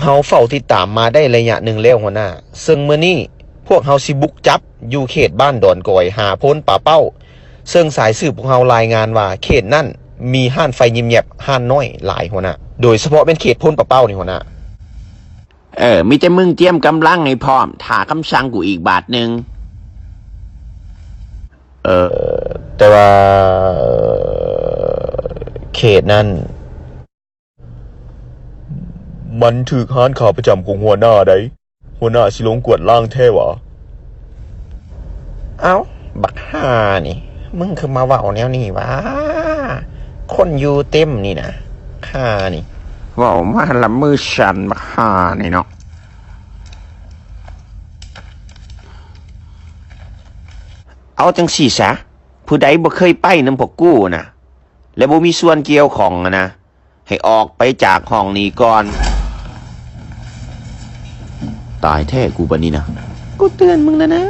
ເຮົາເຝົ້າຕິດຕາມມາໄດ້ໄລຍະໜຶ່ງແລ້ວຫົວໜ້າ, ເຊິ່ງມື້ນີ້ພວກເຮົາຊິບຸກຈັບຢູ່ເຂດບ້ານດອນກອຍ ຫາໂພນປາເປົ້າ, ເຊິ່ງສາຍສືບພວກເຮົາລາຍງານວ່າເຂດນັ້ນມີຮ້ານໄຟຍິບແຍັບ ຮ້ານນ້ອຍຫຼາຍຫົວໜ້າ, ໂດຍສະເພາະແມ່ນເຂດໂພນປາເປົ້ານີ້ຫົວໜ້າ. ເອີ ມີແຕ່ມຶງຕຽມກຳລັງໃຫ້ພ້ອມ ຖ້າຄຳສັ່ງກູອີກບາດໜຶ່ງ. ເອີ ແຕ່ວ່າເຂດນັ້ນມັນຖືກຮ້ານຂາປະຈຳຂອງຫົວໜ້າໃດ໋. ຫົວໜ້າຊິລົງກວດລ້າງແທ້ຫວາ? ເອົ້າ ບັກຫ່ານີ້ ມຶງຄືມາເວົ້າແນວນີ້ຫວາ? ຄົນຢູ່ເຕັມນີ້ນະ ຫ່ານີ້. ເວົ້າມາລະມືສັ່ນ ບັກຫ່ານີ້ເນາະ. ເອົາຈັ່ງຊີ້ຊະ, ຜູ້ໃດບໍ່ເຄີຍໄປນຳພວກກູນະ ແລະ ບໍ່ມີສ່ວນກ່ຽວຂ້ອງນະ ໃຫ້ອອກໄປຈາກຫ້ອງນີ້ກ່ອນ. ຕາຍແທ້ກູບັດນີ້ນະ. ກູເຕືອນມຶງແລ້ວນະ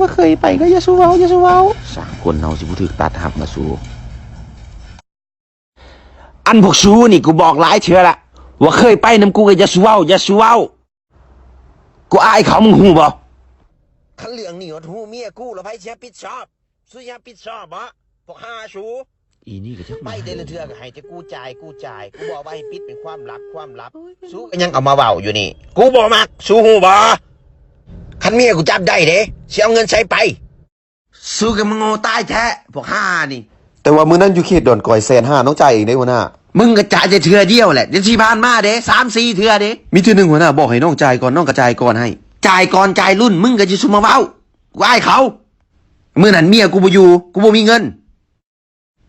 ວ່າເຄີຍໄປກໍຢ່າສູ່ເວົ້າ ຢ່າສູ່ເວົ້າ. ສາມຄົນເຮົາຊິບໍ່ຖືກຕັດຮັບລະຊູ. ອັນພວກຊູນີ້ ກູບອກຫຼາຍເທື່ອລະ ວ່າເຄີຍໄປນຳກູກໍຢ່າສູ່ເວົ້າ ຢ່າສູ່ເວົ້າ. ກູອາຍເຂົາ ມຶງຮູ້ບໍ່? ຄັນເລື່ອງນີ້ຮອດຫູເມຍກູ ແລ້ວໃຜຊິຮັບຜິດຊອບ? ຊູຊິຮັບຜິດຊອບບໍ່? ພວກຫ່າຊູ. ອີນີ້ກໍຈັກ ໄປແຕ່ລະເທື່ອກໍໃຫ້ແຕ່ກູຈ່າຍ ກູຈ່າຍ. ກູບອກວ່າໃຫ້ປິດເປັນຄວາມລັບ ຄວາມລັບ. ຊູກໍຍັງເອົາມາເວົ້າຢູ່ນີ້. ກູບໍ່ມັກ ຊູຮູ້ບໍ່? ຄັນເມຍກູຈັບໄດ້ເດ້ ຊິເອົາເງິນໃສໄປ? ຊູກໍມາໂງ່ຕາຍແທ້ ພວກຫ່ານີ້. ແຕ່ວ່າມື້ນັ້ນຢູ່ເຂດດອນກອຍ ແສນຫ້າ ນ້ອງຈ່າຍເອງເດ້ຫົວໜ້າ. ມຶງກໍຈ່າຍແຕ່ເທື່ອດຽວແຫຼະ ເດືອນທີ່ຜ່ານມາເດ້ ສາມສີ່ເທື່ອເດ້. ມີເທື່ອໜຶ່ງຫົວໜ້າບອກໃຫ້ນ້ອງຈ່າຍກ່ອນ ນ້ອງກໍຈ່າຍກ່ອນໃຫ້. ຈ່າຍກ່ອນ ຈ່າຍລຸ້ນ ມຶງກໍຊິຊຸມມາເວົ້າ. ກູອາຍເຂົາ. ມື້ນັ້ນເມຍກູບໍ່ຢູ່ ກູບໍ່ມີເງິນ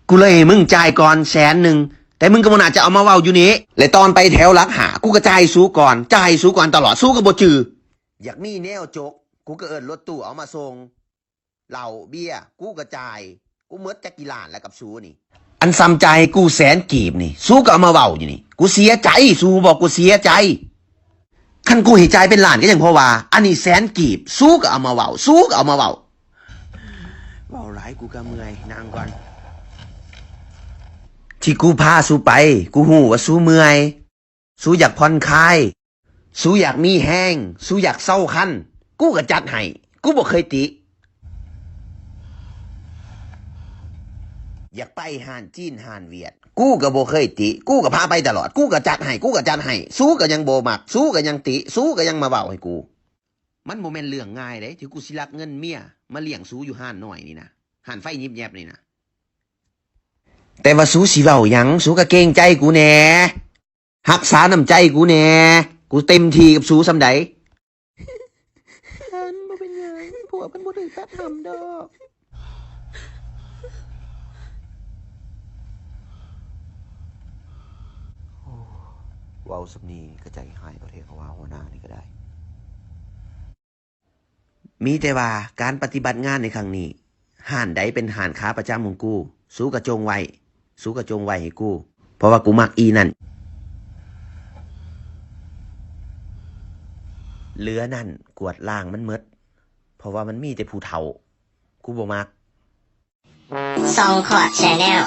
ກູເລີຍໃຫ້ມຶງຈ່າຍກ່ອນແສນໜຶ່ງ ແຕ່ມຶງກໍບໍ່ໜ້າຈະເອົາມາເວົ້າຢູ່ນີ້. ແລະຕອນໄປແຖວຫຼັກຫ້າ ກູກໍຈ່າຍໃຫ້ຊູກ່ອນ ຈ່າຍໃຫ້ຊູກ່ອນຕະຫຼອດ ຊູກໍບໍ່ຈື່. ຢາກມີແນວຈົກ ກູກໍເອີ້ນລົດຕູ້ເອົາມາສົ່ງ. ເຫຼົ້າເບຍ ກູກໍຈ່າຍ. ກູໝົດຈັກກີ່ລ້ານແລ້ວກັບຊູນີ້? ອັນສ່ຳຈ່າຍໃຫ້ກູແສນກີບນີ້ ຊູກໍເອົາມາເວົ້າຢູ່ນີ້. ກູເສຍໃຈ ຊູຮູ້ບໍ່? ກູເສຍໃຈ. ຄັນກູໃຫ້ຈ່າຍເປັນລ້ານກໍຍັງພໍວ່າ ອັນນີ້ແສນກີບ ຊູກໍເອົາມາເວົ້າ ຊູກໍເອົາມາເວົ້າ. ເວົ້າຫຼາຍກູກໍເມື່ອຍ ນັ່ງກ່ອນ. ທີ່ກູພາຊູໄປ ກູຮູ້ວ່າຊູເມື່ອຍ ຊູຢາກຜ່ອນຄາຍ ຊູຢາກມີແຮງ ຊູຢາກເຊົາຄັນ ກູກໍຈັດໃຫ້ ກູບໍ່ເຄີຍຕິ. ຢາກໄປຮ້ານຈີນຮ້ານຫວຽດ ກູກໍບໍ່ເຄີຍຕິ ກູກໍພາໄປຕະຫຼອດ ກູກໍຈັດໃຫ້ ກູກໍຈັດໃຫ້. ຊູກໍຍັງບໍ່ມັກ ຊູກໍຍັງຕິ ຊູກໍຍັງມາເວົ້າໃຫ້ກູ. ມັນບໍ່ແມ່ນເລື່ອງງ່າຍເດ້ ທີ່ກູຊິລັກເງິນເມຍມາລ້ຽງຊູຢູ່ຮ້ານນ້ອຍນີ້ນະ ຮ້ານໄຟຍິບແຍັບນີ້ນະ. ແຕ່ວ່າຊູຊິເວົ້າຫຍັງ ຊູກໍເກງໃຈກູແດ່ ຮັກສານ້ຳໃຈກູແດ່ ກູເຕັມທີ່ກັບຊູສ່ຳໃດ. ມັນບໍ່ເປັນຫຍັງ ພວກມັນບໍ່ຖືກຕັດຫ້າມດອກ. ໂອ້ ເວົ້າສ່ຳນີ້ກໍໃຈຮ້າຍປະເທດເຮົາວ່າຫົວໜ້ານີ້ກໍໄດ້. ມີແຕ່ວ່າການປະຕິບັດງານໃນຄັ້ງນີ້ ຮ້ານໃດເປັນຮ້ານຂາປະຈຳຂອງກູ ສູກໍຈົ່ງໄວ້ ສູກໍຈົ່ງໄວ້ໃຫ້ກູ ເພາະວ່າກູມັກອີ່ນັ້ນ. ເຫຼືອນັ້ນກວາດລ້າງມັນໝົດ ເພາະວ່າມັນມີແຕ່ຜູ້ເຖົ້າ ກູບໍ່ມັກ. ຊ່ອງຂອດແຊນແນວ.